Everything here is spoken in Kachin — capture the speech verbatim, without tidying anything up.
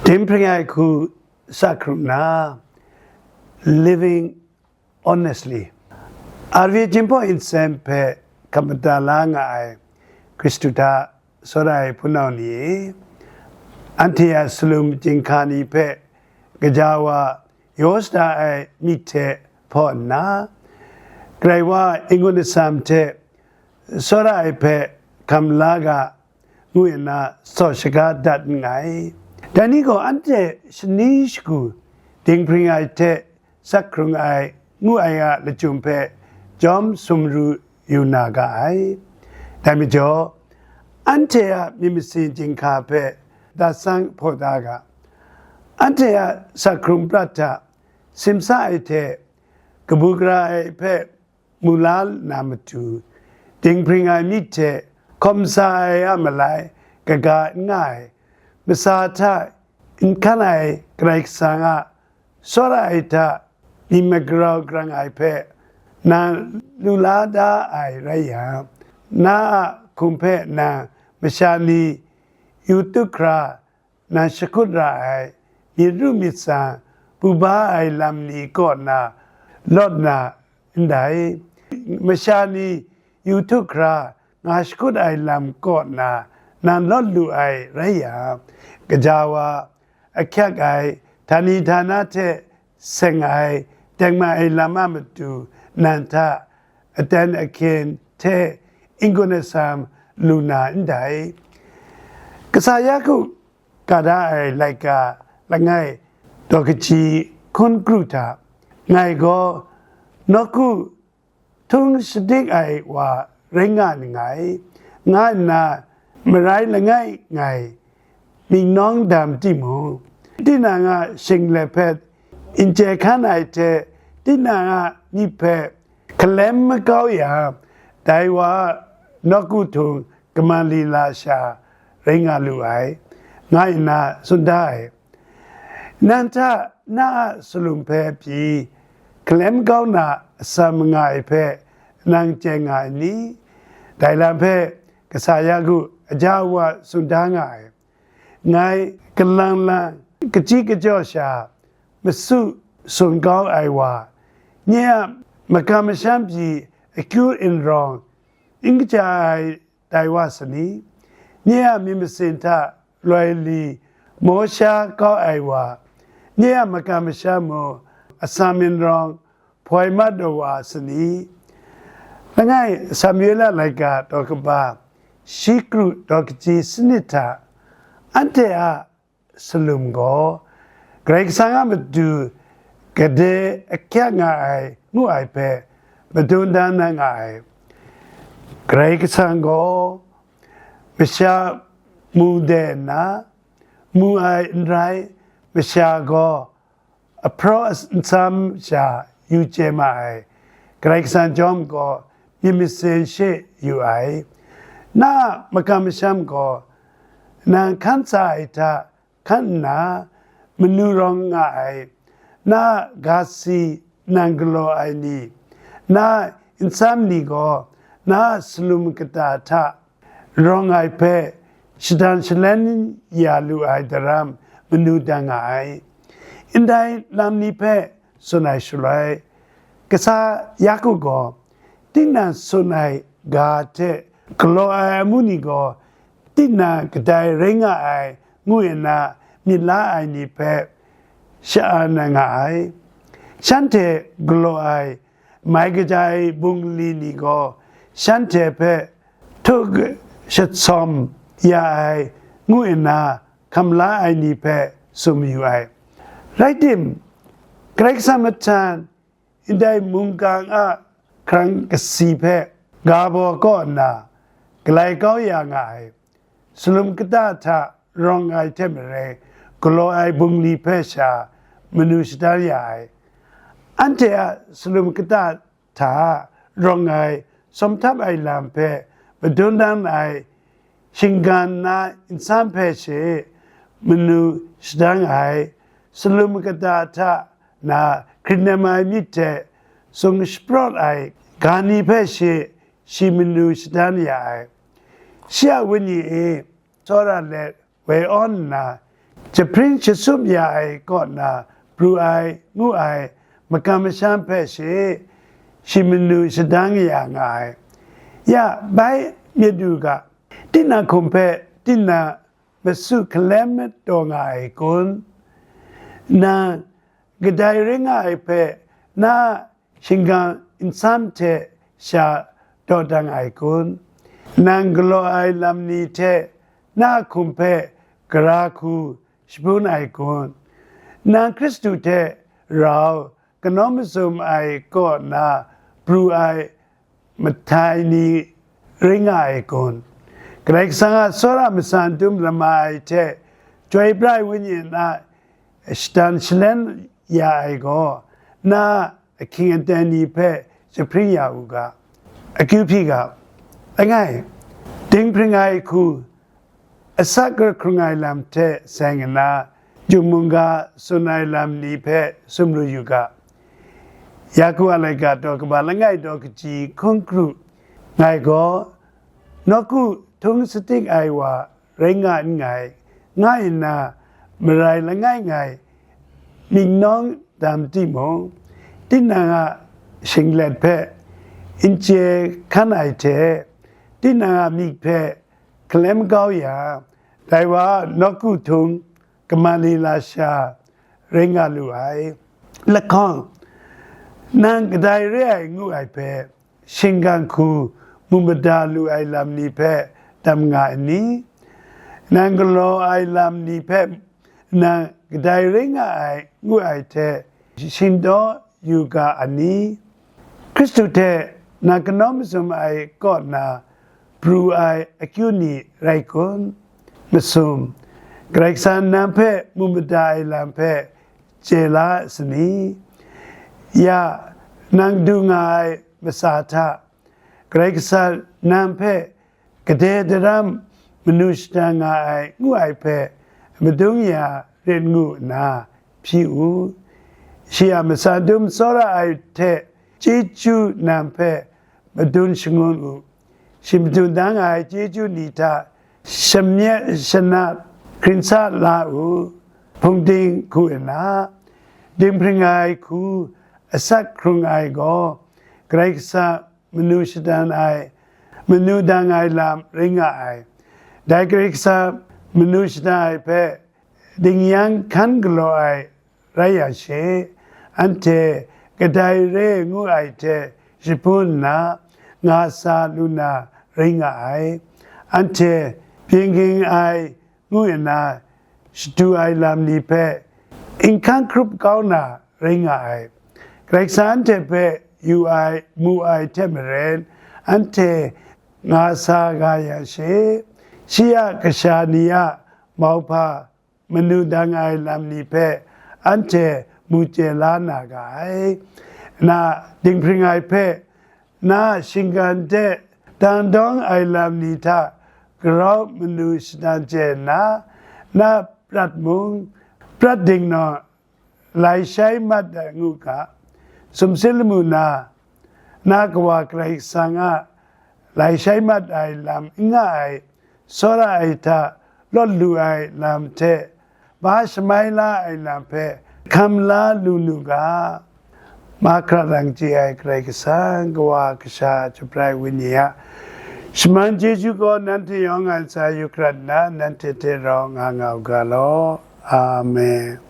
Dinghpring ai hku sa hkrung nna, living honestly. Arve Jinghpaw Nsen hpe hkap mada la nga ai Hkristu hta tsawra ai hpunau ni e, anhte a salum chyinghka ni hpe gaja wa yaw shada ai myit hte hpaw nna, Karai Wa a n-gun atsam hte tsawra ai hpe hkam la ga, ngu nna tsaw shaga dat nngai. Dai ni gaw anhte shani shagu dinghpring ai hte sak hkrung ai ngu ai a lachyum hpe jawm sumru yu na ga ai. Dai majaw, anhte a myit masin chyinghka hpe dat sang hpaw da ga. Anhte a sak hkrung prat hta simsa ai hte kabu gara ai hpe mu la na matu, dinghpring ai myit hte hkawm sa ai a malai kaga n nga ai, masa hta n hkan ai Karai Kasang a tsawra ai hta myit magrau grang ai hpe na lu la da ai rai yang, na a hkum hpe nang masha ni yu tup hkra, nang shakut ra ai myit ru myit tsang, buba ai lam ni kaw na lawt na ndai. Masha ni yu tup hkra nga shakut ai lam kaw na nang lawt lu ai rai yang, gaja wa, ahkyak ai, htani htana hte seng ai, tengman ai lam a matu nang hta aten ahkyen hte n-gun atsam lu na ndai. Kasa Yaku ga da ai laika langai daw kaji hkun kru hta, ngai gaw nawku htung shadik ai wa rai nga nngai, nga nna marai langai ngai myit nawng dam timung, tinang a shinglep hpe n chye hkan ai hte tinang a myit hpe hkalem makau yang, dai wa a nawku htung kaman lila sha rai nga lu ai, nga nna tsun da ai. Nang hta na a salum hpe pyi hkalem kau na atsam nga ai hpe nang chye nga ai ni? Dai lam hpe Kasa Yaku aja wa tsun da nga ai. Ngai kalang lang kachyi kajawh sha masu sun kau ai wa, nye a makam masham pyi akyu n rawng n kaja ai dai wa sa ni? Nye a myit masin hta loi li maw sha kau ai wa, nye a makam masham mung atsam n rawng hpoi mat wa sa ni? Langai Samuela laika daw kaba shi kru daw kaji sanit hta, anhte a salum gaw Karai Kasang a matu gade ahkyak nga ai ngu ai hpe madun dan na nga ai. Karai Kasang gaw masha mu de nna, mu ai n rai, masha gaw ahpraw nsam sha yu chye ma ai. Karai Kasang chyawm gaw myit masin she yu ai. Na a makam masham gaw nang hkan sa ai hta hkan nna manu rawng nga ai. Na a ga si nang galaw ai ni, na a nsam ni gaw na a salum kata hta rawng ai hpe shadan shalen ya lu ai daram manu dan nga ai. Ndai lam ni hpe tsun ai shaloi, Kasa Yaku gaw, tinang tsun ai ga hte galaw ai amu ni gaw, tinang kadai rai nga ai ngu nna myit la ai ni hpe sha-an na nga ai. Shanhte galaw ai mai kaja ai bungli ni gaw shanhte hpe htuk shatsawm ya ai ngu nna hkam la ai ni hpe tsun mayu ai. Rai tim, Karai Kasang mahtan ndai mungkan a hkrang kasi hpe ga baw kaw nna galai kau ya nga ai. Salum kata hta rawng ai hte maren, galaw ai bungli hpe sha manu shadan ya ai. Anhte a salum kata hta rawng ai sawm htap ai lam hpe madun dan ai shinggan na nsam hpe she manu shadan ai. Salum kata hta na hkrit nem ai myit hte sung shaprawt ai ga ni hpe she shi manu shadan ya ai. Shi a wenyi e tsawra let woi awn nna, jahpring shasup ya ai kaw na pru ai, ngu ai, makam masham hpe she shi manu shadang ya nga ai. Ya, bai myit u ga, tinang hkum hpe tinang masu hkalem taw nga ai kun? Nang kadai rai nga ai hpe na shingkang nsam hte sha dawdang ai kun? Nang galaw ai lam ni hte na hkum hpe gara hku shabun ai kun? Nang Hkristu hte rau kanawn mazum ai kaw na pru ai mahtai ni rai nga ai kun? Karai Kasang a tsawra matsan dum lama ai hte Chyoi pra ai Wenyi a shatan shalen ya ai gaw, na ahkying aten ni hpe jahpring ya u ga. Akyu hpyi ga, langai, dinghpring ai hku, asak rahkrung ai lam hte seng nna, jung mungga tsun ai lam ni hpe sumru yu ga. Yaku a laika daw kaba langai daw kaji hkun kru ngai gaw, nawku htung sadik ai wa rai nga nngai, nga nna marai langai ngai myit nawng dam timung, tinang a shinglet hpe n chye hkan ai hte, tinang a myit hpe hkalem kau yang, dai wa nawku htung kamali lasha rai nga lu ai. Lahkawng, nang kadai re ai ngu ai hpe, shingkang hku mu mada lu ai lam ni hpe dam nga ai ni? Nang galaw ai lam ni hpe nang kadai rai nga ai ngu ai hte shingdaw yu ga a ni? Hkristu hte nang kanawn mazum ai kaw na pru ai akyu ni rai kun? Masum, Karai Kasang nang hpe mu mada ai lam hpe chye la ai sani? Ya, nang du nga ai masa hta, Karai Kasang nang hpe gade daram manu shadang nga ai ngu ai hpe madung ya rit ngu nna hpyi u. Shi a matsan dum tsawra ai hte chyeju nang hpe madun shangun u. Shi madun dang ai chyeju ni hta shamyet shanat hkrinsa la u. Hpungding hku nna, dinghpring ai hku asak hkrung ai gaw, Karai Kasang manu shadan ai, manu dang ai lam rai nga ai. Dai Karai Kasang manu shadan ai hpe dingyang hkan galaw ai rai yang she, anhte kadai re ngu ai hte shabun nna nga sa lu na rai nga ai. Anhte byin ging ai ngu nna shadu ai lam ni hpe n hkan hkrup kau na rai nga ai. Karai Kasang anhte hpe yu ai, mu ai hte maren, anhte nga sa ga yang she, shi a kasha ni a mauhpa manu dang ai lam ni hpe anhte mu chye la na ga ai. Na dinghpring ai hpe, na shinggan de dang dawng ai lam ni hta grau manu shadan chye nna, na prat mung, prat dingnaw lai shai mat ai ngu ga. Sumsing lamu na, na Kawa Karai Kasang a lai shai mat ai lam n nga ai, tsawra ai hta lawt lu ai lam hte, ba shamai la ai lam hpe hkam la lu nu ga. Mahkra lang chye ai Karai Kasang, Kawa, Kasha, Chyum Pra Ai Wenyi a shaman chyeju gaw nanhte yawng a ntsa yu hkrat nna, nanhte hte rau nga nga u ga law. Amen.